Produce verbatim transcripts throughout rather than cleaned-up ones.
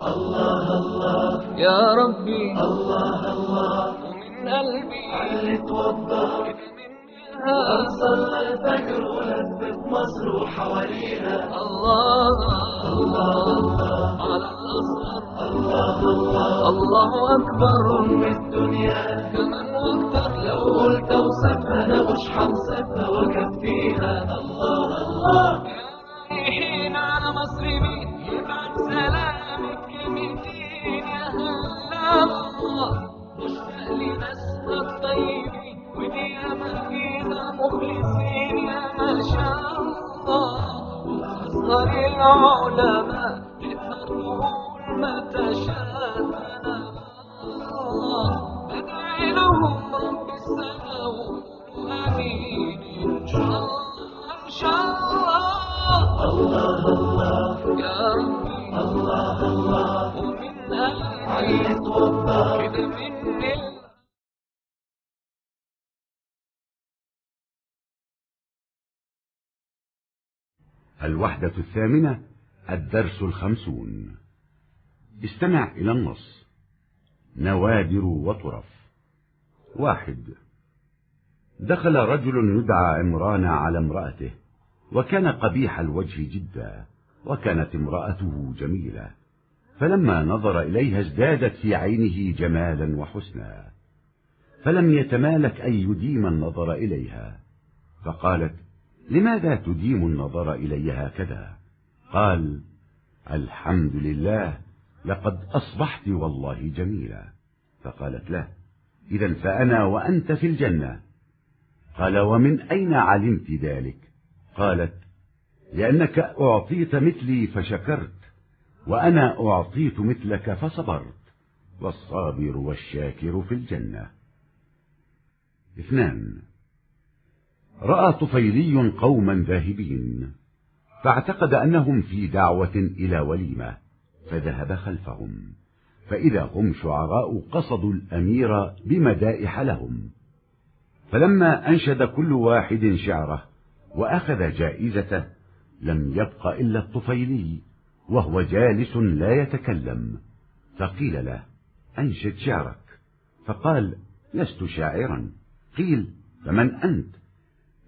الله الله يا ربي، الله الله، ومن قلبي علي توضى، كده مني أنا صلى الفجر ولفت مصر وحواليها. الله الله على الأزهر. الله الله، الله أكبر. أم الدنيا كمان وأكتر، لو قلت أوصفها أنا مش هنصفها وأكفيها. الله الله. رايحين على مصر مين؟ يبعت سلامك كلمتين يا هلا الله. مشتاق لناسنا الطيبين، ودي أمانينا مخلصين يا ما شاء الله. وأصغر العلماء تقدر تقول ما تشاء الله. بدعي لهم رب السماوات. آمين إن شاء الله، إن شاء الله. الله الله يا ربي، الله الله. ومن قلبي علي توضى، كده مني. الوحدة الثامنة، الدرس الخمسون. استمع إلى النص. نوادر وطرف. واحد. دخل رجل يدعى عمران على امرأته، وكان قبيح الوجه جدا، وكانت امرأته جميلة، فلما نظر إليها ازدادت في عينه جمالا وحسنا، فلم يتمالك أن يديم النظر إليها، فقالت: "لماذا تديم النظر إلي هكذا؟" قال: "الحمد لله، لقد أصبحت والله جميلة." فقالت له: "إذا فأنا وأنت في الجنة." قال: "ومن أين علمت ذلك؟" قالت: "لأنك أعطيت مثلي فشكرت، وأنا أعطيت مثلك فصبرت، والصابر والشاكر في الجنة." اثنان. رأى طفيلي قوما ذاهبين، فاعتقد أنهم في دعوة إلى وليمة، فذهب خلفهم، فإذا هم شعراء قصدوا الأمير بمدائح لهم، فلما أنشد كل واحد شعره وأخذ جائزته، لم يبق إلا الطفيلي، وهو جالس لا يتكلم، فقيل له: "أنشد شعرك." فقال: "لست شاعرا." قيل: "فمن أنت؟"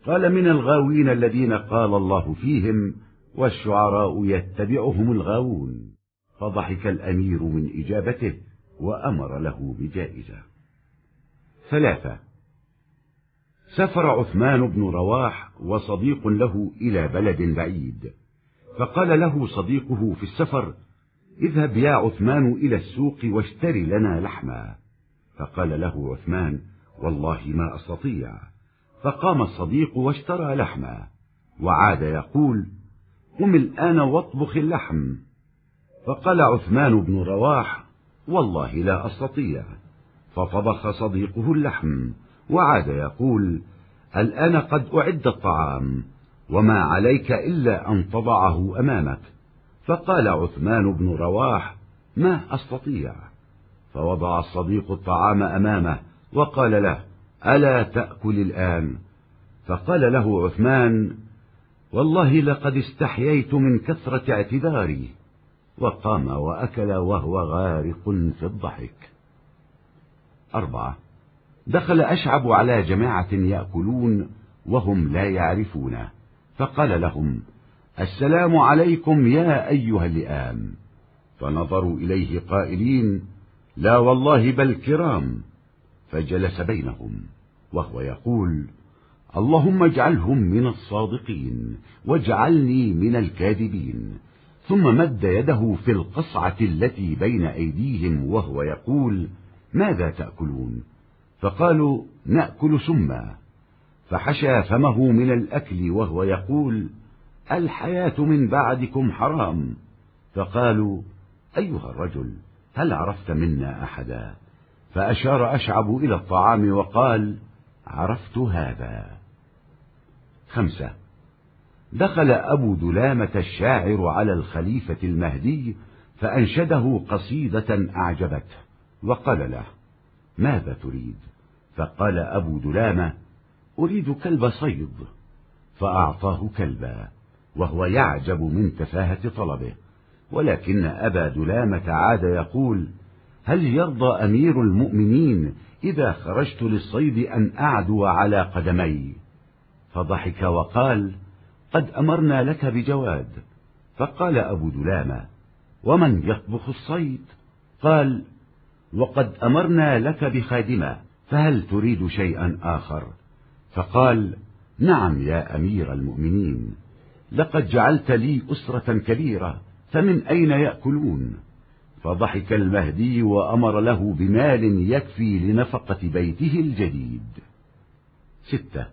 قال: "من الغاوين الذين قال الله فيهم: والشعراء يتبعهم الغاوون." فضحك الأمير من إجابته وأمر له بجائزة. ثلاثة. سافر عثمان بن رواح وصديق له إلى بلد بعيد، فقال له صديقه في السفر: "اذهب يا عثمان إلى السوق واشتر لنا لحما." فقال له عثمان: "والله ما أستطيع." فقام الصديق واشترى لحما، وعاد يقول: "قم الآن واطبخ اللحم." فقال عثمان بن رواح: "والله لا أستطيع." فطبخ صديقه اللحم، وعاد يقول: "الآن قد أعد الطعام، وما عليك إلا أن تضعه أمامك." فقال عثمان بن رواح: "ما أستطيع." فوضع الصديق الطعام أمامه، وقال له: "ألا تأكل الآن؟" فقال له عثمان: "والله لقد استحييت من كثرة اعتذاري." وقام وأكل وهو غارق في الضحك. أربعة. دخل أشعب على جماعة يأكلون وهم لا يعرفونه، فقال لهم: "السلام عليكم يا أيها اللئام." فنظروا إليه قائلين: "لا والله بل كرام." فجلس بينهم وهو يقول: "اللهم اجعلهم من الصادقين واجعلني من الكاذبين." ثم مد يده في القصعة التي بين أيديهم وهو يقول: "ماذا تأكلون؟" فقالوا: "نأكل سما." فحشى فمه من الأكل وهو يقول: "الحياة من بعدكم حرام." فقالوا: "أيها الرجل، هل عرفت منا أحدا؟" فأشار أشعب إلى الطعام وقال: "عرفت هذا." خمسة. دخل أبو دلامة الشاعر على الخليفة المهدي فأنشده قصيدة أعجبته، وقال له: "ماذا تريد؟" فقال أبو دلامة: "أريد كلب صيد." فأعطاه كلبا، وهو يعجب من تفاهة طلبه، ولكن أبا دلامة عاد يقول: هل يرضى أمير المؤمنين إذا خرجت للصيد أن أعدو على قدمي؟ فضحك وقال: قد أمرنا لك بجواد. فقال أبو دلامة: ومن يطبخ الصيد؟ قال: وقد أمرنا لك بخادمة، فهل تريد شيئا آخر؟ فقال: نعم يا أمير المؤمنين، لقد جعلت لي أسرة كبيرة، فمن أين يأكلون؟ فضحك المهدي وأمر له بمال يكفي لنفقة بيته الجديد. ستة.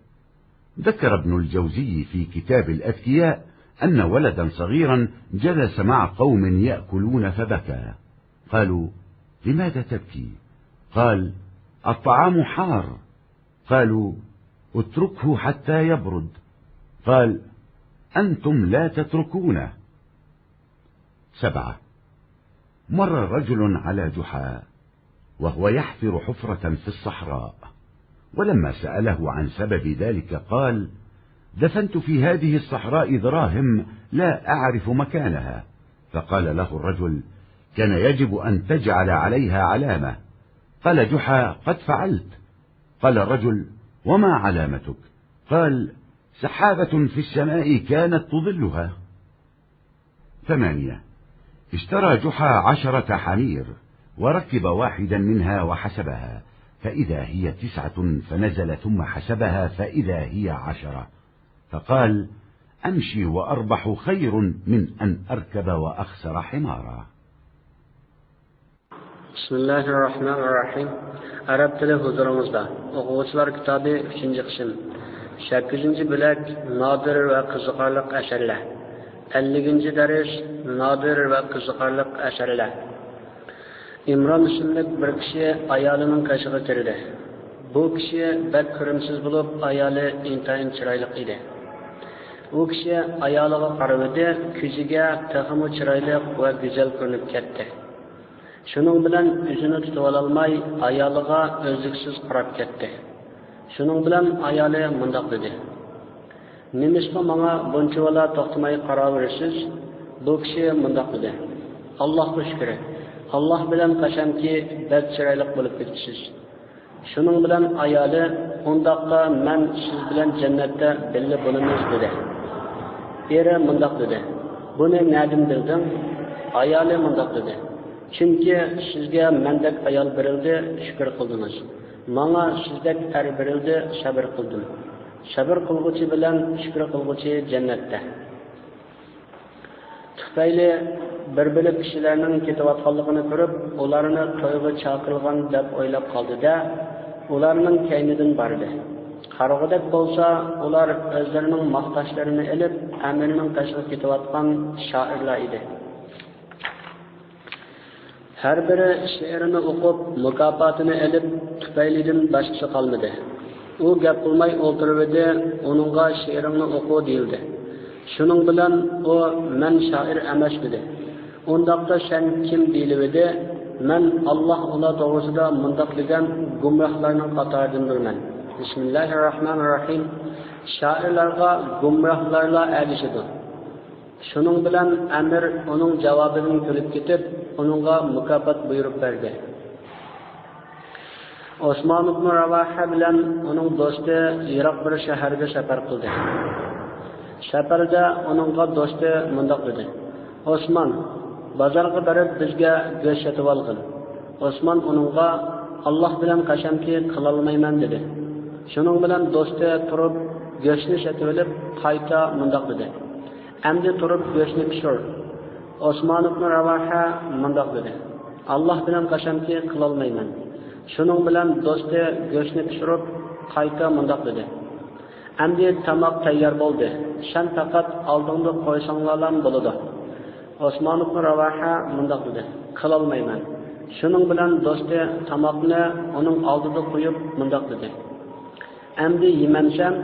ذكر ابن الجوزي في كتاب الأذكياء أن ولدا صغيرا جلس مع قوم يأكلون فبكى. قالوا: لماذا تبكي؟ قال: الطعام حار. قالوا: اتركه حتى يبرد. قال: أنتم لا تتركونه. سبعة. مر رجل على جحا وهو يحفر حفرة في الصحراء، ولما سأله عن سبب ذلك قال: دفنت في هذه الصحراء دراهم لا أعرف مكانها. فقال له الرجل: كان يجب أن تجعل عليها علامة. قال جحا: قد فعلت. قال الرجل: وما علامتك؟ قال: سحابة في السماء كانت تظلها. ثمانية. اشترى جحا عشرة حمير، وركب واحدا منها وحسبها، فإذا هي تسعة، فنزل ثم حسبها فإذا هي عشرة، فقال: أمشي وأربح خير من أن أركب وأخسر حمارا. بسم الله الرحمن الرحيم. ئەرەب تىلى ھۇزۇرىڭىزدا. ئوقۇغۇچىلار كىتابى، ئۈچىنچى قىسىم. سەككىزىنچى بۆلەك، نادىر ۋە قىزىقارلىق ئەسەرلەر. ئەللىكىنچى دەرس، نادىر ۋە قىزىقارلىق ئەسەرلەر. ئىمران ئىسىملىك بىر كىشى ئايالىنىڭ قېشىغا كىردى. بۇ كىشى بەك كۆرۈمسىز بولۇپ، ئايالى ئىنتايىن چىرايلىق ئىدى. ئۇ كىشى ئايالىغا قارىۋىدى، كۆزىگە تېخىمۇ چىرايلىق ۋە گۈزەل كۆرۈنۈپ كەتتى. شۇنىڭ بىلەن ئۆزىنى تۇتۇۋالالماي، ئايالىغا ئۈزلۈكسىز قاراپ كەتتى. شۇنىڭ بىلەن ئايالى مۇنداق دېدى: نېمىشقا ماڭا بۇنچىۋالا توختىماي قاراۋېرىسىز؟ بۇ كىشى مۇنداق دېدى: ئاللاھقا شۈكرى، ئاللاھ بىلەن قەسەمكى، بەك چىرايلىق بولۇپ كېتىپسىز. شۇنىڭ بىلەن ئايالى: ئۇنداقتا مەن سىز بىلەن جەننەتتە بىللە بولىمىز، دېدى. ئېرى مۇنداق دېدى: بۇنى نەدىن بىلدىڭ؟ ئايالى مۇنداق دېدى: چۈنكى سىزگە مەندەك ئايال بېرىلدى، شۈكۈر قىلدىڭىز. ماڭا سىزدەك ئەر بېرىلدى، سەبىر قىلدىم. سەبىر قىلغۇچى بىلەن شۈكۈر قىلغۇچى جەننەتتە. تۈپەيلى بىر بۆلەك كىشىلەرنىڭ كېتىۋاتقانلىقىنى كۆرۈپ، ئۇلارنى تويغا چاقىرغان دەپ ئويلاپ قالدى-دە، ئۇلارنىڭ كەينىدىن باردى. قارىغۇدەك بولسا، ئۇلار ئۆزلىرىنىڭ ماختاشلىرىنى ئېلىپ، ئەمىرنىڭ قېشىغا كېتىۋاتقان شائىرلار ئىدى. ھەر بىرى شېئىرىنى ئوقۇپ، مۇكاپاتىنى ئېلىپ، تۈپەيلىدىن باشقىسى قالمىدى. ئۇ گەپ قىلماي ئولتۇرۇۋىدى، ئۇنىڭغا شېئىرىڭنى ئوقۇ دېيىلدى. شۇنىڭ بىلەن ئۇ مەن شائىر ئەمەس دېدى. ئۇنداقتا سەن كىم دېيىلىۋىدى. مەن ئاللاھ ئۇلار توغرىسىدا مۇنداق دېگەن گۇمراھلارنىڭ قاتارىدىندۇرمەن. بىسمىللاھىرراھمانىرراھىم. شائىرلارغا گۇمراھلارلا ئەگىشىدۇ. شۇنىڭ بىلەن ئەمىر ئۇنىڭ جاۋابىدىن كۈلۈپ كېتىپ، ئۇنىڭغا مۇكاپات بۇيرۇپ بەردى. ئوسمان ئىبنى راۋاھە بىلەن ئۇنىڭ دوستى يىراق بىر شەھەرگە سەپەر قىلدى. سەپەردە ئۇنىڭغا دوستى مۇنداق دېدى: ئوسمان، بازارغا بېرىپ بىزگە گۆش سېتىۋالغىن. ئوسمان ئۇنىڭغا: ئاللاھ بىلەن قەسەمكى، قىلالمايمەن، دېدى. شۇنىڭ بىلەن دوستى تۇرۇپ گۆشنى سېتىۋېلىپ قايتا مۇنداق دېدى: ئەمدى تۇرۇپ گۆشنى پىشۇر. ئوسمان ئىبنى راۋاھە مۇنداق دېدى: ئاللاھ بىلەن قەسەمكى، قىلالمايمەن. شۇنىڭ بىلەن دوستى گۆشنى پىشۇرۇپ قايتا مۇنداق دېدى: ئەمدى تاماق تەييار بولدى، سەن پەقەت ئالدىڭدا قويساڭلارلا بولىدۇ. ئوسمان ئىبنى راۋاھە مۇنداق دېدى: قىلالمايمەن. شۇنىڭ بىلەن دوستى تاماقنى ئۇنىڭ ئالدىدا قويۇپ مۇنداق دېدى: ئەمدى يېمەمسەن؟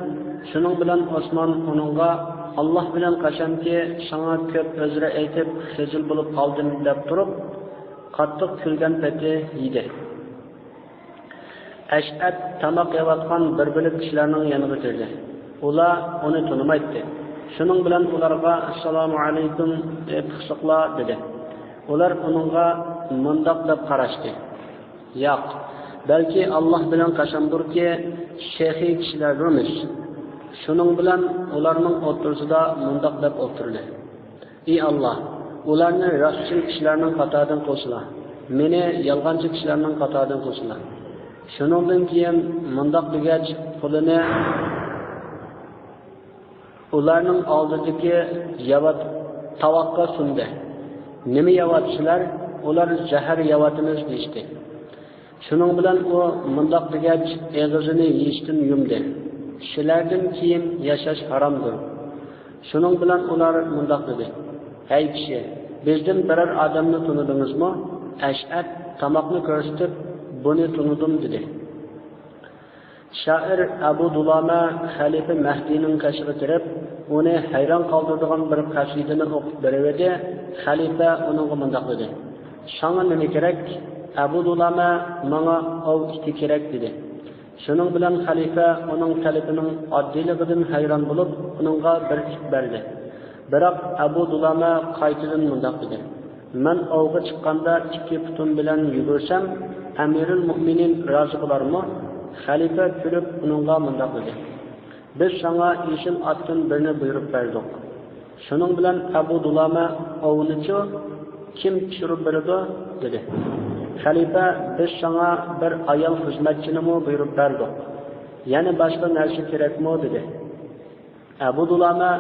شۇنىڭ بىلەن ئوسمان ئۇنىڭغا: ئاللاھ بىلەن قەسەمكى، ساڭا كۆپ ئۆزرە ئېيتىپ خىجىل بولۇپ قالدىم، دەپ تۇرۇپ، قاتتىق كۈلگەن پېتى يېدى. ئەشئەت تاماق يەۋاتقان بىر بۆلەك كىشىلەرنىڭ يېنىغا كىردى. ئۇلار ئۇنى تونۇمايتتى. شۇنىڭ بىلەن ئۇلارغا «ئەسسالامۇ ئەلەيكۇم، ئەي پىخسىقلار» دېدى. ئۇلار ئۇنىڭغا مۇنداق دەپ قاراشتى: «ياق، بەلكى ئاللاھ بىلەن قەسەمدۇركى، شېخىي كىشىلەردۇرمىش.» شۇنىڭ بىلەن ئۇلارنىڭ ئوتتۇرىسىدا مۇنداق دەپ ئولتۇردى: «ئى ئاللاھ، ئۇلارنى راستچىل كىشىلەرنىڭ قاتارىدىن قىلسىلا، مېنى يالغانچى كىشىلەرنىڭ قاتارىدىن قىلسىلا.» شۇنىڭدىن كېيىن مۇنداق دېگەچ، قولىنى ئۇلارنىڭ ئالدىدىكى ياۋات تاۋاققا سۇندى. «نېمە يەۋاتىسىلەر؟» ئۇلار: «زەھەر يەۋاتىمىز» دېيىشتى. شۇنىڭ بىلەن ئۇ مۇنداق دېگەچ، ئېغىزىنى يېيىشتىن يۇمدى: «سىلەردىن كېيىن ياشاش ھارامدۇر.» شۇنىڭ بىلەن ئۇلار مۇنداق دېدى: «ھەي كىشى، بىزدىن بىرەر ئادەمنى تونۇدىڭىزمۇ؟» ئەشئەت تاماقنى كۆرسىتىپ: «بۇنى تونۇدۇم» دېدى. شائىر ئەبۇ دۇلامە خەلىپە مەھدىنىڭ قېشىغا كىرىپ، ئۇنى ھەيران قالدۇرىدىغان بىر قەسىدىنى ئوقۇپ بېرىۋىدى. خەلىپە ئۇنىڭغا مۇنداق دېدى: «ساڭا نېمە كېرەك؟» ئەبۇ دۇلامە: «ماڭا ئاۋ ئىتى كېرەك» دېدى. شۇنىڭ بىلەن خەلىپە ئۇنىڭ تەلىپىنىڭ ئاددىيلىقىدىن ھەيران بولۇپ، ئۇنىڭغا بىر ئىت بەردى. بىراق ئەبۇ دۇلامە قايتىدىن مۇنداق دېدى: «مەن ئاۋغا چىققاندا ئىككى پۇتۇم بىلەن يۈگۈرسەم، ئەمىرۇل مۆمىنىن رازى بولارمۇ؟» خەلىپە كۈلۈپ ئۇنىڭغا مۇنداق دېدى: «بىز ساڭا يېشىل ئاتتىن بىرنى بۇيرۇپ بەردۇق.» شۇنىڭ بىلەن ئەبۇ دۇلامە: «ئاۋنىچۇ كىم پىشۇرۇپ بېرىدۇ؟» دېدى. خەلىپە: «بىز ساڭا بىر ئايال خىزمەتچىنىمۇ بۇيرۇپ بەردۇق. يەنە باشقا نەرسە كېرەكمۇ؟» دېدى. ئەبۇ دۇلامە: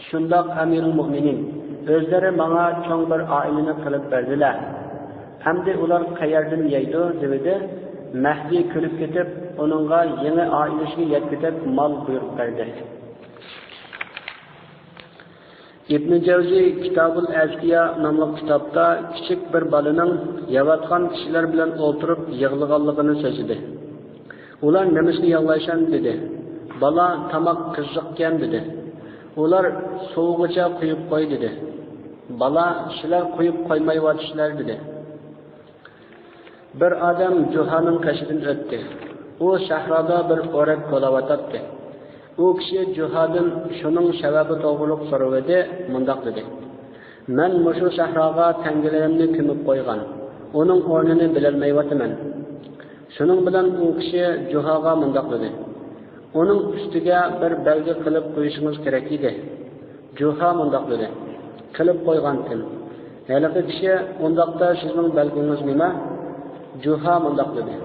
«شۇنداق، ئەمىرۇل مۆمىنىن، ئۆزلىرى ماڭا چوڭ بىر ئائىلىنى قىلىپ بەردىلە. ئەمدى ئۇلار قەيەردىن يەيدۇ؟» دېۋىدى. مەھدى كۈلۈپ كېتىپ، ئۇنىڭغا يېڭى ئائىلىسىگە يەتكۈدەك مال بۇيرۇپ بەردى. ئىبنى جەۋزى كىتابۇل ئەزكىيا ناملىق كىتابتا كىچىك بىر بالىنىڭ يەۋاتقان كىشىلەر بىلەن ئولتۇرۇپ يىغلىغانلىقىنى سۆزلىدى. «ئۇلار نېمىشقا يىغلايسەن؟» دېدى. بالا: «تاماق قىزىقكەن» دېدى. ئۇلار: «سوۋۇغىچە قويۇپ قوي» دېدى. بالا: «سىلەر قويۇپ قويمايۋاتىسىلەر» دېدى. بىر ئادەم جۇھانىڭ قېشىدىن ئۆتتى. ئۇ سەھرادا بىر ئورەك كولاۋاتاتتى. ئۇ كىشى جۇھادىن شۇنىڭ سەۋەبى توغرۇلۇق سورىۋىدى، مۇنداق دېدى: «مەن مۇشۇ سەھراغا تەڭگىلىرىمنى كۆمۈپ قويغان، ئۇنىڭ ئورنىنى بىلەلمەيۋاتىمەن.» شۇنىڭ بىلەن ئۇ كىشى جۇھاغا مۇنداق دېدى: «ئۇنىڭ ئۈستىگە بىر بەلگە قىلىپ قويۇشىڭىز كېرەك ئىدى.» جۇھا مۇنداق دېدى: «قىلىپ قويغانتىم.» ھېلىقى كىشى: «ئۇنداقتا سىزنىڭ بەلگىڭىز نېمە؟» جۇھا مۇنداق دېدى: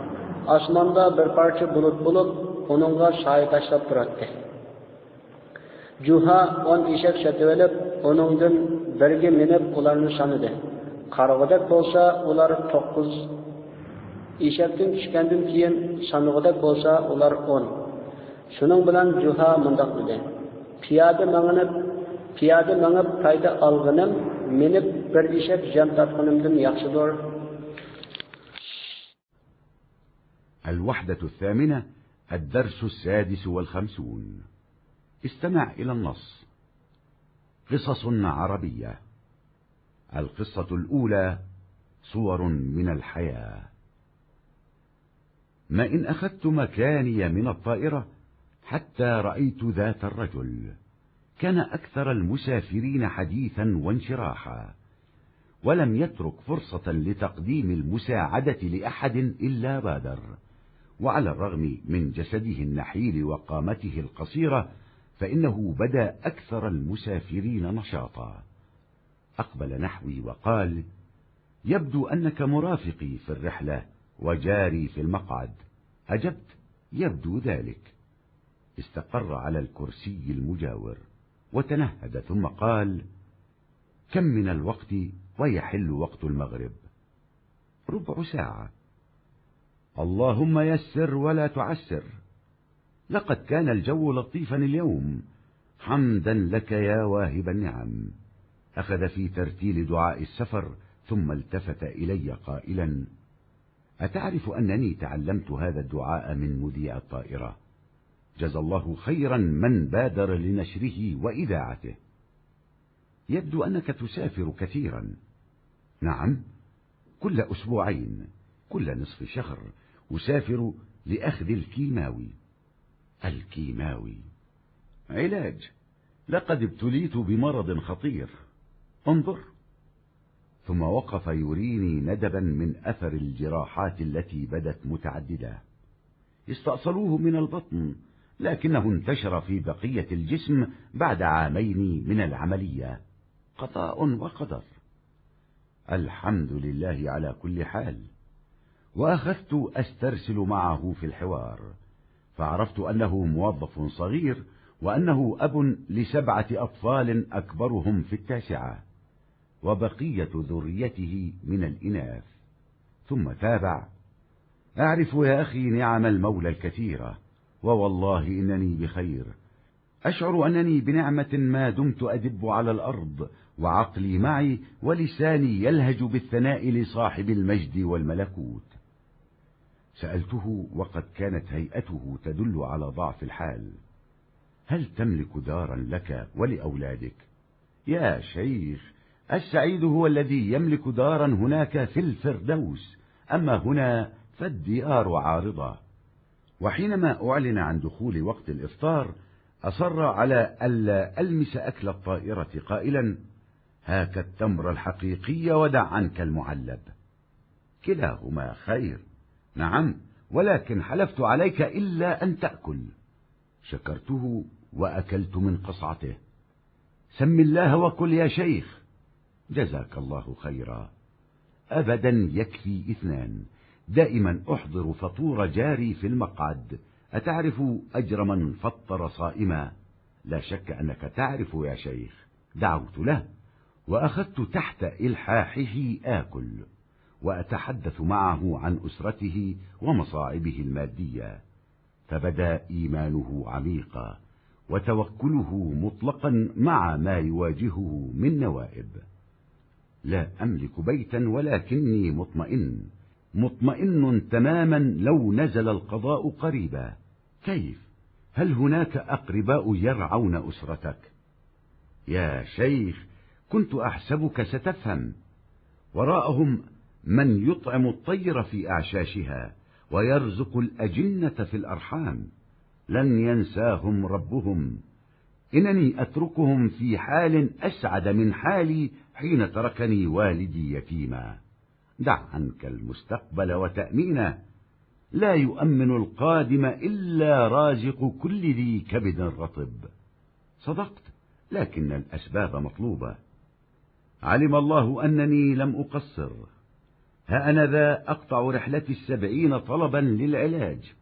«ئاسماندا بىر پارچە بۇلۇت بولۇپ، ئۇنىڭغا سايە تاشلاپ تۇراتتى.» جۇھا ئون ئېشەك سېتىۋېلىپ، ئۇنىڭدىن بىرگە مىنىپ ئۇلارنى سانىدى. قارىغۇدەك بولسا ئۇلار توققۇز، ئېشەكتىن چۈشكەندىن كېيىن سانىغۇدەك بولسا ئۇلار ئون. شۇنىڭ بىلەن جۇھا مۇنداق دېدى: «پىيادە ماڭىنىپ، پىيادە مېڭىپ پايدا ئالغىنىم، مىنىپ بىر ئېشەك زىيان تارتقىنىمدىن ياخشىدۇر.» الوحدة الثامنة، الدرس السادس والخمسون. استمع إلى النص. قصص عربية. القصة الأولى: صور من الحياة. ما إن أخذت مكاني من الطائرة حتى رأيت ذات الرجل. كان أكثر المسافرين حديثا وانشراحا، ولم يترك فرصة لتقديم المساعدة لأحد إلا بادر، وعلى الرغم من جسده النحيل وقامته القصيرة، فإنه بدا أكثر المسافرين نشاطا. أقبل نحوي وقال: يبدو أنك مرافقي في الرحلة وجاري في المقعد. أجبت: يبدو ذلك. استقر على الكرسي المجاور وتنهد، ثم قال: كم من الوقت ويحل وقت المغرب؟ ربع ساعة. اللهم يسر ولا تعسر. لقد كان الجو لطيفا اليوم. حمدا لك يا واهب النعم. أخذ في ترتيل دعاء السفر، ثم التفت إلي قائلا: أتعرف أنني تعلمت هذا الدعاء من مذيع الطائرة؟ جزى الله خيرا من بادر لنشره وإذاعته. يبدو أنك تسافر كثيرا. نعم، كل أسبوعين، كل نصف شهر أسافر لأخذ الكيماوي. الكيماوي. علاج، لقد ابتليت بمرض خطير، انظر. ثم وقف يريني ندبا من أثر الجراحات التي بدت متعددة. استأصلوه من البطن، لكنه انتشر في بقية الجسم بعد عامين من العملية. قضاء وقدر. الحمد لله على كل حال. وأخذت أسترسل معه في الحوار، فعرفت أنه موظف صغير، وأنه أب لسبعة أطفال أكبرهم في التاسعة، وبقية ذريته من الإناث. ثم تابع: أعرف يا أخي نعم المولى الكثيرة، ووالله إنني بخير. أشعر أنني بنعمة ما دمت أدب على الأرض، وعقلي معي، ولساني يلهج بالثناء لصاحب المجد والملكوت. سألته وقد كانت هيئته تدل على ضعف الحال: هل تملك دارا لك ولأولادك؟ يا شيخ، السعيد هو الذي يملك دارا هناك في الفردوس، أما هنا فالديار عارضة. وحينما أعلن عن دخول وقت الإفطار، أصر على ألا ألمس أكل الطائرة قائلا: هاك التمر الحقيقي ودع عنك المعلب. كلاهما خير. نعم، ولكن حلفت عليك إلا أن تأكل. شكرته وأكلت من قصعته. سم الله وكل يا شيخ. جزاك الله خيرا. أبدا يكفي اثنان. دائما أحضر فطور جاري في المقعد. أتعرف أجر من فطر صائما؟ لا شك أنك تعرف يا شيخ. دعوت له، وأخذت تحت إلحاحه آكل، وأتحدث معه عن أسرته ومصاعبه المادية، فبدا إيمانه عميقا، وتوكله مطلقا مع ما يواجهه من نوائب. لا أملك بيتا، ولكني مطمئن، مطمئن تماما لو نزل القضاء قريبا. كيف؟ هل هناك أقرباء يرعون أسرتك؟ يا شيخ، كنت أحسبك ستفهم. وراءهم من يطعم الطير في أعشاشها، ويرزق الأجنة في الأرحام. لن ينساهم ربهم. إنني أتركهم في حال أسعد من حالي حين تركني والدي يتيما. دع عنك المستقبل وتأمينه. لا يؤمن القادم إلا رازق كل ذي كبد رطب. صدقت، لكن الأسباب مطلوبة. علم الله أنني لم أقصر. ها أنا ذا أقطع رحلتي السبعين طلبا للعلاج،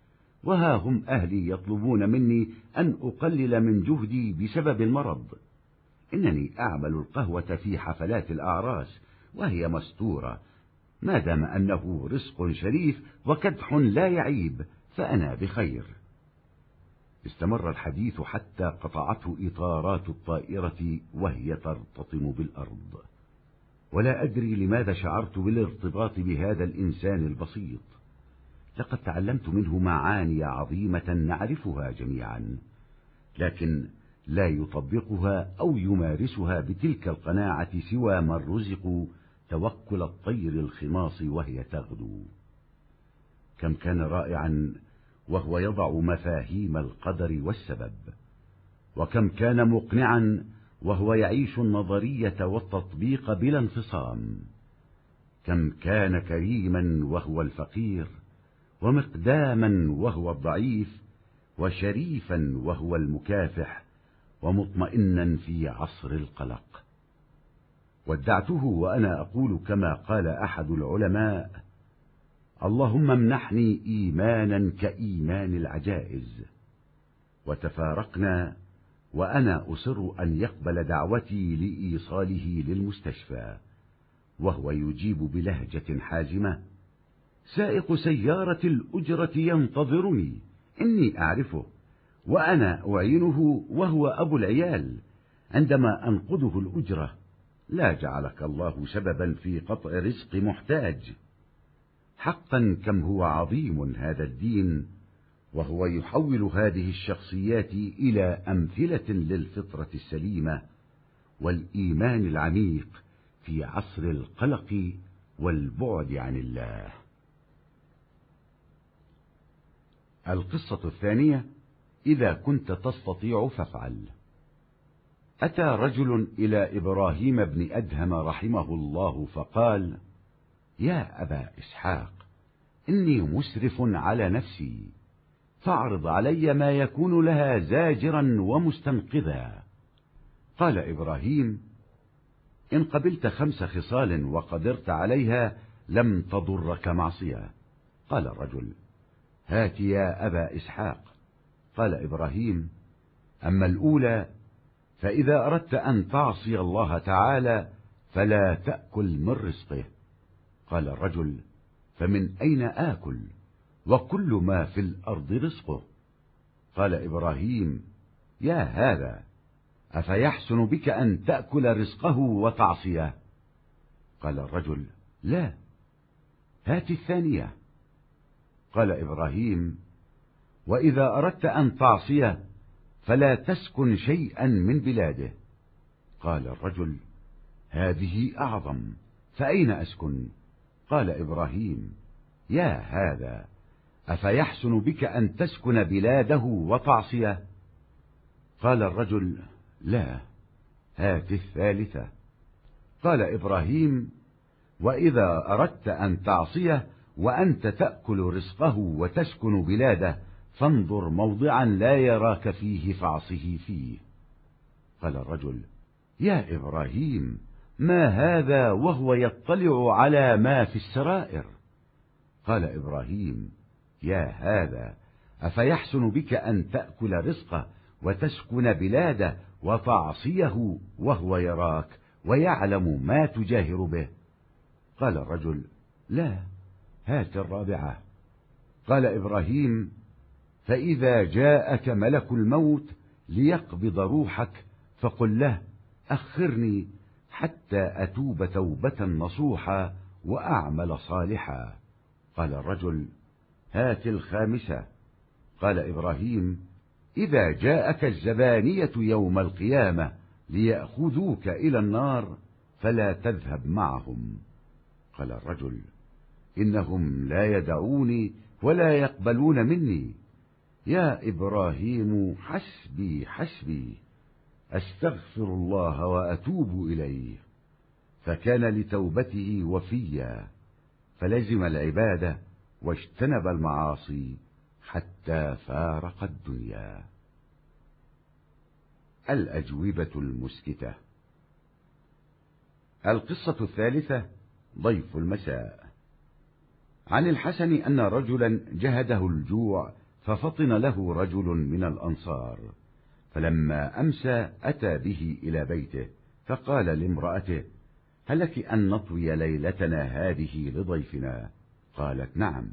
وها هم أهلي يطلبون مني أن أقلل من جهدي بسبب المرض. إنني أعمل القهوة في حفلات الأعراس، وهي مستورة، ما دام أنه رزق شريف وكدح لا يعيب، فأنا بخير. استمر الحديث حتى قطعته إطارات الطائرة وهي ترتطم بالأرض. ولا أدري لماذا شعرت بالارتباط بهذا الإنسان البسيط. لقد تعلمت منه معاني عظيمة نعرفها جميعا، لكن لا يطبقها أو يمارسها بتلك القناعة سوى من رزقوا توكل الطير الخماص وهي تغدو. كم كان رائعا وهو يضع مفاهيم القدر والسبب، وكم كان مقنعا وهو يعيش النظرية والتطبيق بلا انفصام. كم كان كريما وهو الفقير، ومقداما وهو الضعيف، وشريفا وهو المكافح، ومطمئنا في عصر القلق. ودعته وأنا أقول كما قال أحد العلماء: اللهم امنحني إيمانا كإيمان العجائز. وتفارقنا وأنا أصر أن يقبل دعوتي لإيصاله للمستشفى، وهو يجيب بلهجة حازمة: سائق سيارة الأجرة ينتظرني، إني أعرفه، وأنا أعينه وهو أبو العيال عندما أنقذه الأجرة. لا جعلك الله سببا في قطع رزق محتاج. حقا كم هو عظيم هذا الدين، وهو يحول هذه الشخصيات إلى أمثلة للفطرة السليمة والإيمان العميق في عصر القلق والبعد عن الله. القصة الثانية: إذا كنت تستطيع فافعل. أتى رجل إلى إبراهيم بن أدهم رحمه الله فقال: يا أبا إسحاق، إني مسرف على نفسي، فاعرض علي ما يكون لها زاجرا ومستنقذا. قال إبراهيم: إن قبلت خمس خصال وقدرت عليها لم تضرك معصية. قال الرجل: هات يا أبا إسحاق. قال إبراهيم: أما الأولى، فإذا أردت أن تعصي الله تعالى فلا تأكل من رزقه. قال الرجل: فمن أين آكل؟ وكل ما في الأرض رزقه. قال إبراهيم: يا هذا، أفيحسن بك أن تأكل رزقه وتعصيه؟ قال الرجل: لا، هات الثانية. قال إبراهيم: وإذا أردت أن تعصيه فلا تسكن شيئا من بلاده. قال الرجل: هذه أعظم، فأين أسكن؟ قال إبراهيم: يا هذا، أفيحسن بك أن تسكن بلاده وتعصيه؟ قال الرجل: لا، هات الثالثة. قال إبراهيم: وإذا أردت أن تعصيه وأنت تأكل رزقه وتسكن بلاده، فانظر موضعا لا يراك فيه فاعصه فيه. قال الرجل: يا إبراهيم، ما هذا وهو يطلع على ما في السرائر؟ قال إبراهيم: يا هذا، أفيحسن بك أن تأكل رزقه وتسكن بلاده وتعصيه وهو يراك ويعلم ما تجاهر به؟ قال الرجل: لا، هات الرابعة. قال إبراهيم: فإذا جاءك ملك الموت ليقبض روحك فقل له: أخرني حتى أتوب توبة نصوحا وأعمل صالحا. قال الرجل: هات الخامسة. قال إبراهيم: إذا جاءك الزبانية يوم القيامة ليأخذوك إلى النار فلا تذهب معهم. قال الرجل: إنهم لا يدعوني ولا يقبلون مني. يا إبراهيم، حسبي حسبي، أستغفر الله وأتوب إليه. فكان لتوبته وفيا، فلزم العبادة واجتنب المعاصي حتى فارق الدنيا. الأجوبة المسكتة. القصة الثالثة: ضيف المساء. عن الحسن أن رجلا جهده الجوع ففطن له رجل من الأنصار، فلما أمسى أتى به إلى بيته فقال لامرأته: هل لك أن نطوي ليلتنا هذه لضيفنا؟ قالت: نعم.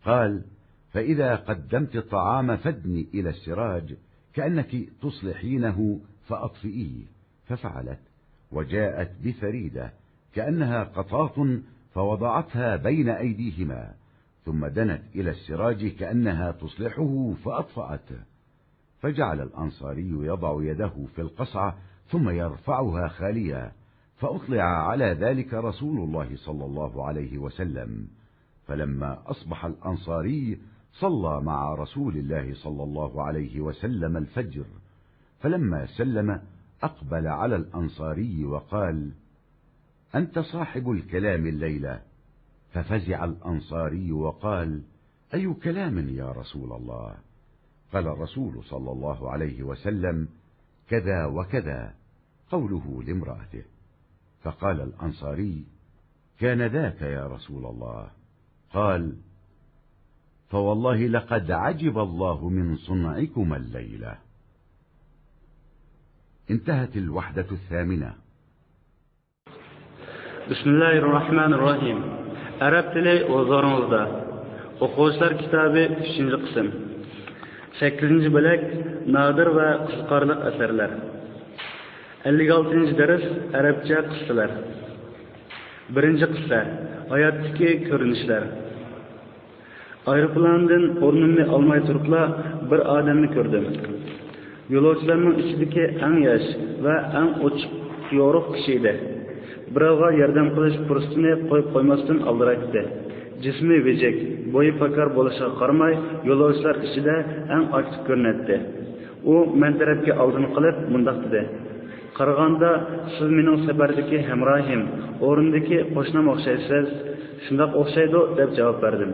قال: فإذا قدمت الطعام فادني إلى السراج كأنك تصلحينه فأطفئيه. ففعلت، وجاءت بفريدة كأنها قطاط فوضعتها بين أيديهما، ثم دنت إلى السراج كأنها تصلحه فأطفأته. فجعل الأنصاري يضع يده في القصعة ثم يرفعها خالية، فأطلع على ذلك رسول الله صلى الله عليه وسلم، فلما أصبح الأنصاري صلى مع رسول الله صلى الله عليه وسلم الفجر، فلما سلم أقبل على الأنصاري وقال: أنت صاحب الكلام الليلة؟ ففزع الأنصاري وقال: أي كلام يا رسول الله؟ قال الرسول صلى الله عليه وسلم: كذا وكذا، قوله لامرأته. فقال الأنصاري: كان ذاك يا رسول الله. قال: فوالله لقد عجب الله من صنعكما الليلة. انتهت الوحدة الثامنة. بىسمىللاھىررەھمانىررەھىم. ئەرەب تىلى ھۇزۇرىڭىزدا. ئوقۇغۇچىلار كىتابى، ئۈچىنچى قىسىم. سەككىزىنچى بۆلەك، نادىر ۋە قىزىقارلىق ئەسەرلەر. ئەللىك ئالتىنچى دەرس، ئەرەبچە قىسسىلەر. بىرىنچى قىسسە، ھاياتتىكى كۆرۈنۈشلەر. ئايروپىلاندىن ئورنۇمنى ئالماي تۇرۇپلا بىر ئادەمنى كۆردۈم. يولۇچىلارنىڭ ئىچىدىكى ئەڭ ياش ۋە ئەڭ ئوچۇق يورۇق كىشى ئىدى. بىراۋغا ياردەم قىلىش پۇرسىتىنى قويۇپ قويماستىن ئالدىرايتتى. جىسمى ۋىجىك، بويى پاكار بولۇشىغا قارىماي، يولۇچىلار ئىچىدە ئەڭ ئاكتىپ كۆرۈنەتتى. ئۇ مەن تەرەپكە ئالدىن قىلىپ مۇنداق دېدى: «قارىغاندا سىز مېنىڭ سەپەردىكى ھەمراھىم، ئورنىدىكى قوشنام ئوخشايسىز.» «شۇنداق ئوخشايدۇ» دەپ جاۋاب بەردىم.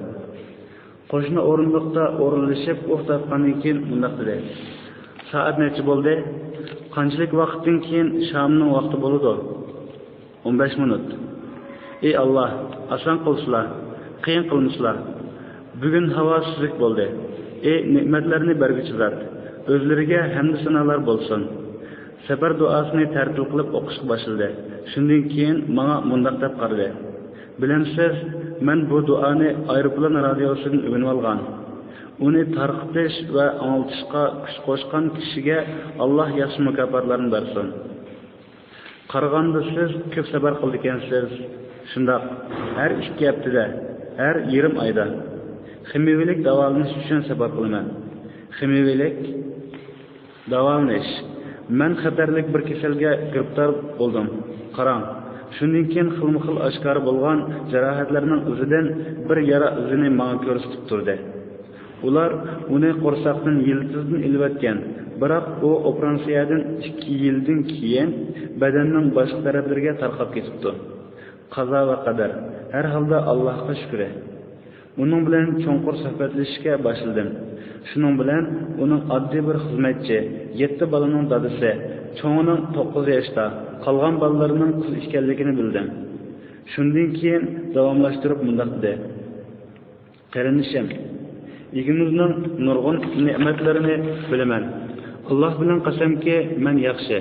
قوشنا ئورۇندۇقتا ئورۇنلىشىپ ئۇھ تارتقاندىن كېيىن مۇنداق دېدى: «سائەت نەچچە بولدى؟» «قانچىلىك ۋاقىتتىن كېيىن شامنىڭ ۋاقتى بولىدۇ؟» «ئون بەش مىنۇت.» «ئى ئاللا، ئاسان قىلسىلا، قىيىن قىلمىسىلا. بۈگۈن ھاۋا سۈزۈك بولدى. ئى نېمەتلەرنى بەرگۈچى زات، ئۆزلىرىگە ھەمدۇ سانالار بولسۇن.» سەپەر دۇئاسىنى تەرتىل قىلىپ ئوقۇشقا باشلىدى. شۇندىن كېيىن ماڭا مۇنداق دەپ قارىدى: «بىلەمسىز، مەن بۇ دۇئانى ئايروپىلان رادىيوسىدىن ئۆگىنىۋالغان. ئۇنى تارقىتىش ۋە ئاڭلىتىشقا كۈچ قوشقان كىشىگە ئاللا ياخشى مۇكاپاتلارنى بەرسۇن.» «قارىغاندا سىز كۆپ سەپەر قىلىدىكەنسىز.» «شۇنداق، ھەر ئىككى ھەپتىدە، ھەر يېرىم ئايدا. خىمىيەۋىلىك داۋالىنىش ئۈچۈن سەپەر قىلىمەن.» «خىمىيەۋىلىك داۋالىنىش.» «مەن خەتەرلىك بىر كېسەلگە گىرىپتار بولدۇم. قاراڭ.» شۇندىن كېيىن خىلمۇ خىل ئاشكارا بولغان جاراھەتلەرنىڭ ئىزىدىن بىر يارا ئىزىنى ماڭا كۆرسىتىپ تۇردى. «ئۇلار ئۇنى قورساقتىن يىلتىزىدىن ئېلىۋەتكەن، بىراق ئۇ ئوپېراتسىيەدىن ئىككى يىلدىن كېيىن بەدەننىڭ باشقا تەرەپلىرىگە تارقاپ كېتىپتۇ. قازا ۋە قەدەر. ھەر ھالدا ئاللاھقا شۈكرى.» ئۇنىڭ بىلەن چوڭقۇر سۆھبەتلىشىشكە باشلىدىم. شۇنىڭ بىلەن ئۇنىڭ ئاددىي بىر خىزمەتچى، يەتتە بالىنىڭ دادىسى، چوڭىنىڭ توققۇز ياشتا، قالغان بالىلىرىنىڭ قىز ئىكەنلىكىنى بىلدىم. شۇندىن كېيىن داۋاملاشتۇرۇپ مۇنداق دېدى: «قېرىندىشىم، ئىگىمىزنىڭ نۇرغۇن نېمەتلىرىنى بىلىمەن. ئاللاھ بىلەن قەسەمكى، مەن ياخشى،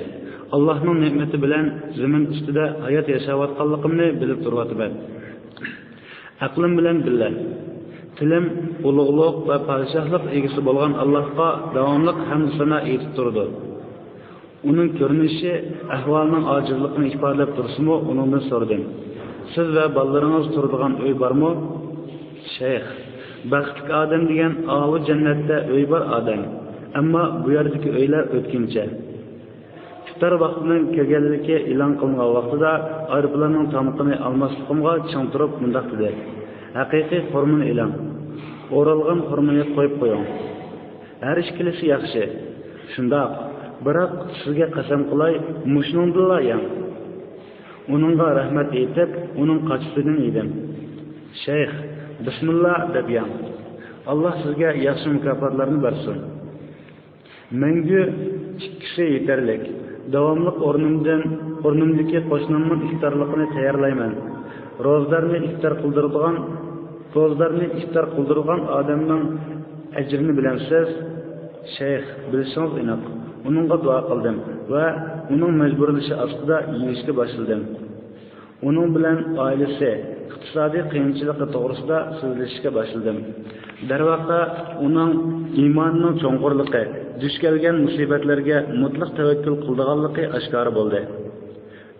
ئاللاھنىڭ نېمىتى بىلەن زېمىن ئۈستىدە ھايات ياشاۋاتقانلىقىمنى بىلىپ تۇرۇۋاتىمەن. ئەقلىم بىلەن بىللە، تىلىم ئۇلۇغلۇق ۋە پادىشاھلىق ئىگىسى بولغان ئاللاھقا داۋاملىق ھەمدۇ سانا ئېيتىپ تۇرىدۇ. ئۇنىڭ كۆرۈنۈشى ئەھۋالىنىڭ ئاجىزلىقىنى ئىپادىلەپ تۇرسىمۇ، ئۇنىڭدىن سورىدىم: سىز ۋە بالىلىرىڭىز تۇرىدىغان ئۆي بارمۇ؟ شەيخ، بەختلىك ئادەم دېگەن ئاۋۇ جەننەتتە ئۆي بار ئادەم، ئەمما بۇ يەردىكى ئۆيلەر ئۆتكۈنچى. ئىپتار ۋاقتىنىڭ كىرگەنلىكى ئېلان قىلىنغان ۋاقتىدا ئايروپىلاننىڭ تامىقىنى ئالماسلىقىمغا چىڭ تۇرۇپ مۇنداق دېدى: ھەقىقىي خورمىنى ئېلىڭ. ئورالغان خورمىنى قويۇپ قويۇڭ. ھەر ئىككىلىسى ياخشى. شۇنداق، بىراق سىزگە قەسەم قىلاي، مۇشۇنىڭدىنلا يەڭ. ئۇنىڭغا رەھمەت ئېيتىپ، ئۇنىڭ قاچىسىدىن يېدىم. شەيخ، بىسمىللا دەپ يەڭ. ئاللا سىزگە ياخشى مۇكاپاتلارنى بەرسۇن. مەڭگۈ ئىككىسى يېتەرلىك. داۋاملىق ئورنۇمدىن، ئورنۇمدىكى قوشنامنىڭ ئىپتارلىقىنى تەييارلايمەن. روزىدارنى ئىپتار قىلدۇرىدىغان، روزىدارنى ئىپتار قىلدۇرىدىغان ئادەمنىڭ ئەجرىنى بىلەمسىز؟ شەيخ، بىلىشىڭىز ئېنىق. ئۇنىڭغا دۇئا قىلدىم ۋە ئۇنىڭ مەجبۇرلىشى ئاستىدا يېيىشكە باشلىدىم. ئۇنىڭ بىلەن ئائىلىسى ئىقتىسادىي قىيىنچىلىقى توغرىسىدا سۆزلىشىشكە باشلىدىم. دەرۋەقە، ئۇنىڭ ئىمانىنىڭ چوڭقۇرلۇقى، دۇچ كەلگەن مۇسىبەتلەرگە مۇتلەق تەۋەككۈل قىلىدىغانلىقى ئاشكارا بولدى.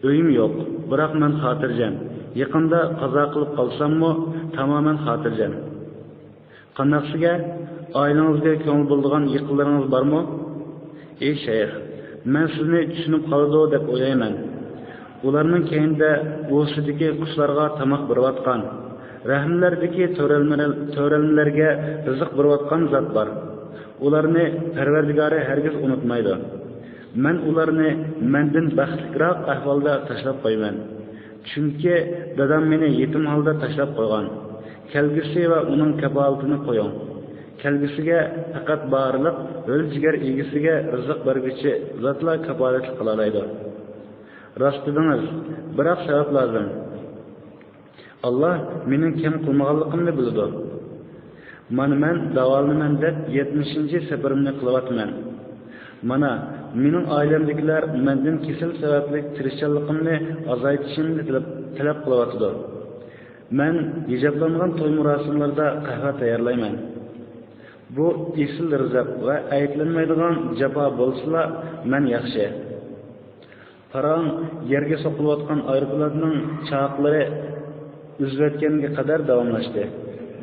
ئۆيۈم يوق، بىراق مەن خاتىرجەم. يېقىندا قازا قىلىپ قالساممۇ، تامامەن خاتىرجەم. قانداقسىگە؟ ئائىلىڭىزگە كۆڭۈل بولىدىغان يېقىنلىرىڭىز بارمۇ؟ ئى شەيخ، مەن سىزنى چۈشىنىپ قالىدۇ دەپ ئويلايمەن. ئۇلارنىڭ كەينىدە ئۇۋىسىدىكى قۇشلارغا تاماق بېرىۋاتقان، رەھىملەردىكى تۆرەلمىلەر-، تۆرەلمىلەرگە رىزىق بېرىۋاتقان زات بار. ئۇلارنى پەرۋەردىگارى ھەرگىز ئۇنتۇمايدۇ. مەن ئۇلارنى مەندىن بەختلىكراق ئەھۋالدا تاشلاپ قويىمەن. چۈنكى دادام مېنى يېتىم ھالدا تاشلاپ قويغان. كەلگۈسى ۋە ئۇنىڭ كاپالىتىنى قويۇڭ. كەلگۈسىگە پەقەت بارلىق ھۆل جىگەر ئىگىسىگە رىزىق بەرگۈچى زاتلا كاپالەتلىك قىلالايدۇ. راست دېدىڭىز، بىراق سەۋەب لازىم. ئاللا مېنىڭ كەم قىلمىغانلىقىمنى بىلىدۇ. مانا مەن داۋالىنىمەن دەپ يەتمىشىنچى سەپىرىمنى قىلىۋاتىمەن. مانا، مېنىڭ ئائىلەمدىكىلەر مەندىن كېسەل سەۋەبلىك تىرىشچانلىقىمنى ئازايتىشىمنى تەلەپ، تەلەپ قىلىۋاتىدۇ. مەن ھىجابلانغان توي مۇراسىملىرىدا قەھۋە تەييارلايمەن. بۇ ئېسىل رىزىق ۋە ئەيىبلەنمەيدىغان جاپا بولسىلا، مەن ياخشى. پاراڭ يەرگە سوقۇلۇۋاتقان ئايروپىلاننىڭ چاقلىرى ئۈزۈۋەتكەنگە قەدەر داۋاملاشتى.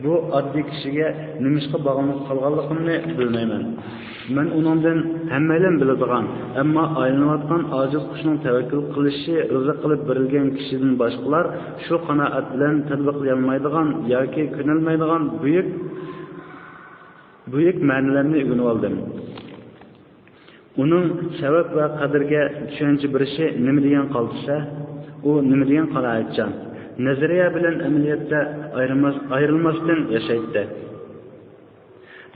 بۇ ئاددىي كىشىگە نېمىشقا باغلىنىپ قالغانلىقىمنى بىلمەيمەن. مەن ئۇنىڭدىن ھەممەيلەن بىلىدىغان، ئەمما ئايلىنىۋاتقان ئاجىز قۇشنىڭ تەۋەككۈل قىلىشى، رىزىق قىلىپ بېرىلگەن كىشىدىن باشقىلار شۇ قانائەت بىلەن تەتبىقلىيالمايدىغان ياكى كۆنەلمەيدىغان بۈيۈك، بۈيۈك مەنىلەرنى ئۆگىنىۋالدىم. ئۇنىڭ سەۋەب ۋە قەدىرگە چۈشەنچە بېرىشى نېمە دېگەن قالتىس-ھە؟ ئۇ نېمە دېگەن قانائەتچان؟ نەزەرىيە بىلەن ئەمەلىيەتتە ئايرىماس-، ئايرىلماستىن ياشايتتى.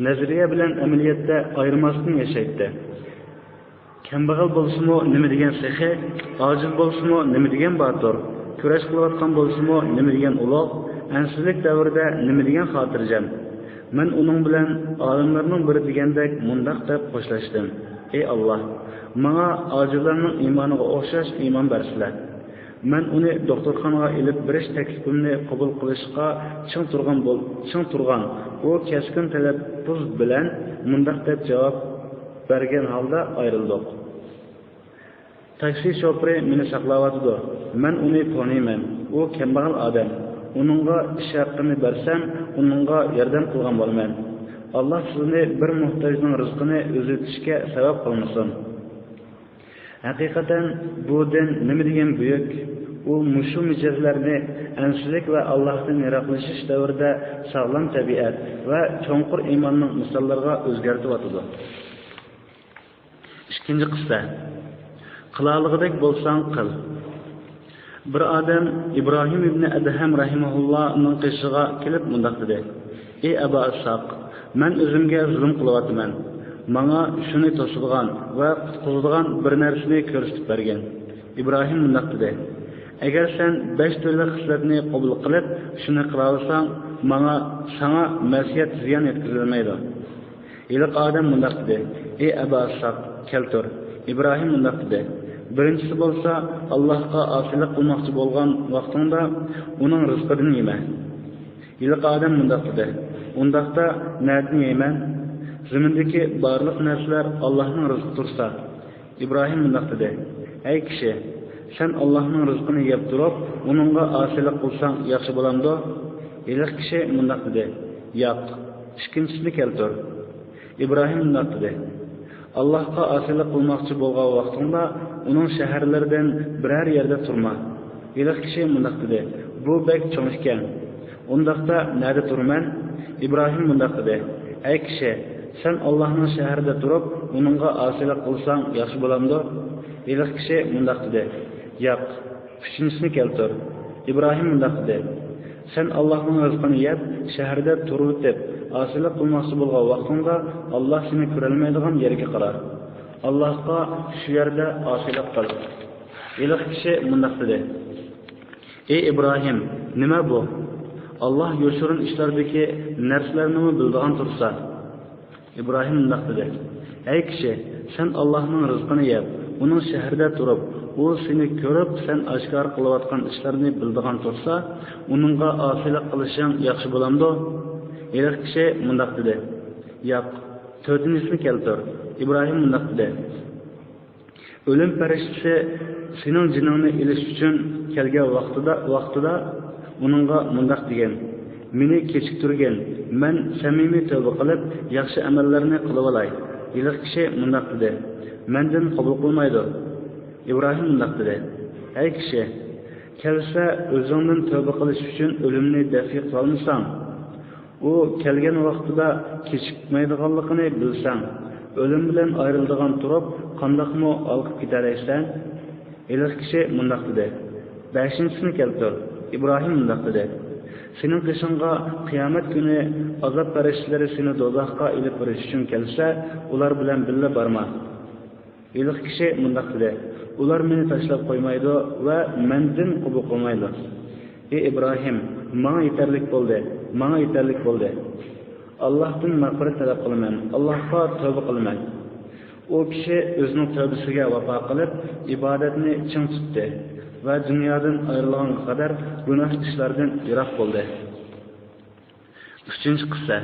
نەزەرىيە بىلەن ئەمەلىيەتتە ئايرىماستىن ياشايتتى. كەمبەغەل بولسىمۇ نېمە دېگەن سېخىي، ئاجىز بولسىمۇ نېمە دېگەن باتۇر، كۈرەش قىلىۋاتقان بولسىمۇ نېمە دېگەن ئۇلۇغ، ئەنسىزلىك دەۋرىدە نېمە دېگەن خاتىرجەم. مەن ئۇنىڭ بىلەن ئالىملارنىڭ بىرى دېگەندەك مۇنداق دەپ خوشلاشتىم: ئەي ئاللاھ، ماڭا ئاجىزلارنىڭ ئىمانىغا ئوخشاش ئىمان بەرسىلە. مەن ئۇنى دوختۇرخانىغا ئېلىپ بېرىش تەكلىپىمنى قوبۇل قىلىشقا چىڭ تۇرغان بول-، چىڭ تۇرغان ئۇ كەسكىن تەلەپپۇز بىلەن مۇنداق دەپ جاۋاب بەرگەن ھالدا ئايرىلدۇق. تاكسى شوپۇرى مېنى ساقلاۋاتىدۇ. مەن ئۇنى تونۇيمەن. ئۇ كەمبەغەل ئادەم. ئۇنىڭغا ئىش ھەققىنى بەرسەم، ئۇنىڭغا ياردەم قىلغان بولىمەن. ئاللاھ سىزنى بىر موھتاجنىڭ رىزقىنى ئۈزۈۋېتىشكە سەۋەب قىلمىسۇن. ھەقىقەتەن بۇ دىن نېمە دېگەن بۈيۈك! ئۇ مۇشۇ مىجەزلەرنى ئەنسىزلىك ۋە ئاللاھتىن يىراقلىشىش دەۋرىدە ساغلام تەبىئەت ۋە چوڭقۇر ئىماننىڭ مىساللىرىغا ئۆزگەرتىۋاتىدۇ. ئىككىنچى قىسسە. قىلالىغۇدەك بولساڭ قىل. بىر ئادەم ئىبراھىم ئىبنى ئەدھەم رەھىمەھۇللانىڭ قېشىغا كېلىپ مۇنداق دېدى: ئى ئەبا ئىسھاق، مەن ئۆزۈمگە زۇلۇم قىلىۋاتىمەن. ماڭا شۇنى توسىدىغان ۋە قۇتقۇزىدىغان بىر نەرسىنى كۆرسىتىپ بەرگىن. ئىبراھىم مۇنداق دېدى: ئەگەر سەن بەش تۈرلۈك خىسلەتنى قوبۇل قىلىپ، شۇنى قىلالىساڭ، ماڭا، ساڭا مەسىيەت زىيان يەتكۈزەلمەيدۇ. ھېلىقى ئادەم مۇنداق دېدى: ئى ئەبا ئىسھاق، كەلتۈر. ئىبراھىم مۇنداق دېدى: بىرىنچىسى بولسا، ئاللاھقا ئاسىيلىق قىلماقچى بولغان ۋاقتىڭدا ئۇنىڭ رىزقىدىن يېمە. ھېلىقى ئادەم مۇنداق دېدى: ئۇنداقتا نەدىن يەيمەن؟ زېمىندىكى بارلىق نەرسىلەر ئاللاھنىڭ رىزقى تۇرسا. ئىبراھىم مۇنداق دېدى: ئەي كىشى، سەن ئاللاھنىڭ رىزقىنى يەپ تۇرۇپ، ئۇنىڭغا ئاسىيلىق قىلساڭ ياخشى بولامدۇ؟ ھېلىقى كىشى مۇنداق دېدى: ياق، ئىككىنچىسىنى كەلتۈر. ئىبراھىم مۇنداق دېدى: ئاللاھقا ئاسىيلىق قىلماقچى بولغان ۋاقتىڭدا ئۇنىڭ شەھەرلىرىدىن بىرەر يەردە تۇرما. ھېلىقى كىشى مۇنداق دېدى: بۇ بەك چوڭ ئىكەن. ئۇنداقتا نەدە تۇرىمەن؟ ئىبراھىم مۇنداق دېدى: ئەي كىشى، سەن ئاللاھنىڭ شەھىرىدە تۇرۇپ، ئۇنىڭغا ئاسىيلىق قىلساڭ ياخشى بولامدۇ؟ ھېلىقى كىشى مۇنداق دېدى: ياق، ئۈچىنچىسىنى كەلتۈر. ئىبراھىم مۇنداق دېدى: سەن ئاللاھنىڭ رىزقىنى يەپ، شەھەردە تۇرۇۋېتىپ، ئاسىيلىق قىلماقچى بولغان ۋاقتىڭدا، ئاللاھ سېنى كۆرەلمەيدىغان يەرگە قارا. ئاللاھقا شۇ يەردە ئاسىيلىق قىل. ھېلىقى كىشى مۇنداق دېدى: ئى ئىبراھىم، نېمە بۇ؟ ئاللاھ يوشۇرۇن ئىشلاردىكى نەرسىلەرنىمۇ بىلىدىغان تۇرسا. ئىبراھىم مۇنداق دېدى: ئەي كىشى، سەن ئاللاھنىڭ رىزقىنى يەپ، ئۇنىڭ شەھىرىدە تۇرۇپ، ئۇ سېنى كۆرۈپ، سەن ئاشكارا قىلىۋاتقان ئىشلارنى بىلىدىغان تۇرسا، ئۇنىڭغا ئاسىيلىق قىلىشىڭ ياخشى بولامدۇ؟ ھېلىقى كىشى مۇنداق دېدى: ياق. تۆتىنچىسىنى كەلتۈر. ئىبراھىم مۇنداق دېدى: ئۆلۈم پەرىشتىسى سېنىڭ جېنىڭنى ئېلىش ئۈچۈن كەلگەن ۋاقتىدا، ۋاقتىدا ئۇنىڭغا مۇنداق دېگىن: مېنى كېچىكتۈرگىن، مەن سەمىمىي تەۋبە قىلىپ، ياخشى ئەمەللەرنى قىلىۋالاي. ھېلىقى كىشى مۇنداق دېدى: مەندىن قوبۇل قىلمايدۇ. ئىبراھىم مۇنداق دېدى: ئەي كىشى، كەلسە ئۆزۈڭدىن تەۋبە قىلىش ئۈچۈن ئۆلۈمنى دەفئى قىلالمىساڭ، ئۇ كەلگەن ۋاقتىدا كېچىكمەيدىغانلىقىنى بىلسەڭ، ئۆلۈم بىلەن ئايرىلىدىغان تۇرۇپ، قانداقمۇ ھالقىپ كېتەلەيسەن؟ ھېلىقى كىشى مۇنداق دېدى: بەشىنچىسىنى كەلتۈر. ئىبراھىم مۇنداق دېدى: سېنىڭ قېشىڭغا قىيامەت كۈنى ئازاب پەرىشتىلىرى سېنى دوزاخقا ئېلىپ بېرىش ئۈچۈن كەلسە، ئۇلار بىلەن بىللە بارما. ھېلىقى كىشى مۇنداق دېدى: ئۇلار مېنى تاشلاپ قويمايدۇ ۋە مەندىن قوبۇل قىلمايدۇ. ئى ئىبراھىم، ماڭا يېتەرلىك بولدى، ماڭا يېتەرلىك بولدى. ئاللاھتىن مەغپىرەت تەلەپ قىلىمەن، ئاللاھقا تەۋبە قىلىمەن. ئۇ كىشى ئۆزىنىڭ تەۋبىسىگە ۋاپا قىلىپ، ئىبادەتنى چىڭ تۇتتى ۋە دۇنيادىن ئايرىلغانغا قەدەر گۇناھ ئىشلاردىن يىراق بولدى. ئۈچىنچى قىسسە.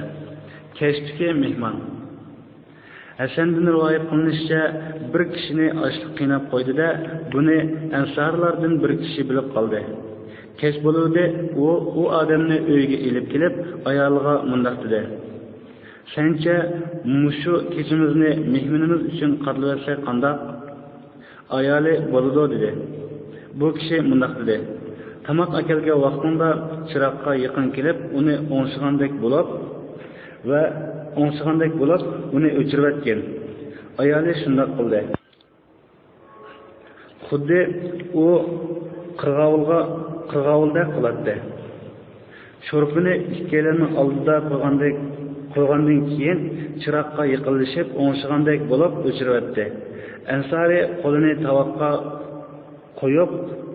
كەچتىكى مېھمان. ھەسەندىن رىۋايەت قىلىنىشىچە، بىر كىشىنى ئاچلىق قىيناپ قويدى-دە، بۇنى ئەنسارلاردىن بىر كىشى بىلىپ قالدى. كەچ بولۇۋىدى، ئۇ، ئۇ ئادەمنى ئۆيىگە ئېلىپ كېلىپ، ئايالىغا مۇنداق دېدى: سەنچە مۇشۇ كېچىمىزنى مېھمىنىمىز ئۈچۈن قادىلىۋەتسەك قانداق؟ ئايالى بولىدۇ دېدى. بۇ كىشى مۇنداق دېدى، تاماق ئەكەلگەن ۋاقتىڭدا چىراغقا يېقىن كېلىپ، ئۇنى ئوڭشىغاندەك بولۇپ ۋە ئوڭشىغاندەك بولۇپ، ئۇنى ئۆچۈرۈۋەتكىن. ئايالى شۇنداق قىلدى. خۇددى ئۇ قىرغاۋۇلغا، قىرغاۋۇلدەك قىلاتتى. شورپىنى ئىككىيلەننىڭ ئالدىدا قويغاندەك، قويغاندىن كېيىن چىراغقا يېقىنلىشىپ ئوڭشىغاندەك بولۇپ ئۆچۈرۈۋەتتى. ئەنسارى قولىنى تاۋاققا قويۇپ،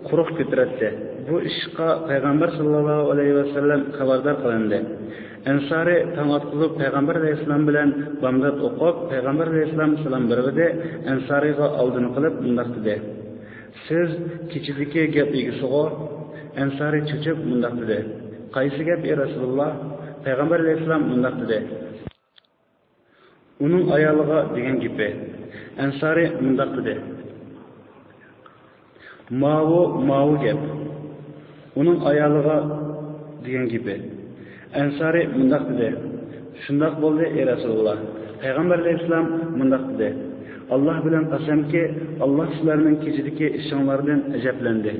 قۇرۇق كۆتۈرەتتى. بۇ ئىشقا پەيغەمبەر ساللاللاھۇ ئەلەيھى ۋەسەللەم خەۋەردار قىلىندى. ئەنسارى تاڭ ئاتقۇزۇپ پەيغەمبەر ئەلەيھىسسالام بىلەن بامدات ئوقۇپ، پەيغەمبەر ئەلەيھىسسالام سالام بېرىۋىدى، ئەنسارىغا ئالدىن قىلىپ مۇنداق دېدى، سىز كېچىدىكى گەپ ئىگىسىغۇ؟ ئەنسارى چۆچۈپ مۇنداق دېدى، قايسى گەپ ئى رەسۇلۇللاھ؟ پەيغەمبەر ئەلەيھىسسالام مۇنداق دېدى، ئۇنىڭ ئايالىغا دېگەن گېپى. ئەنسارى مۇنداق دېدى، ماۋۇ، ماۋۇ گەپ. ئۇنىڭ ئايالىغا دېگەن گېپى. ئەنسارى مۇنداق دېدى، شۇنداق بولدى ئى رەسۇلۇللاھ. پەيغەمبەر ئەلەيھىسسالام مۇنداق دېدى، ئاللاھ بىلەن قەسەمكى، ئاللاھ سىلەرنىڭ كېچىدىكى ئىشىڭلاردىن ئەجەبلەندى.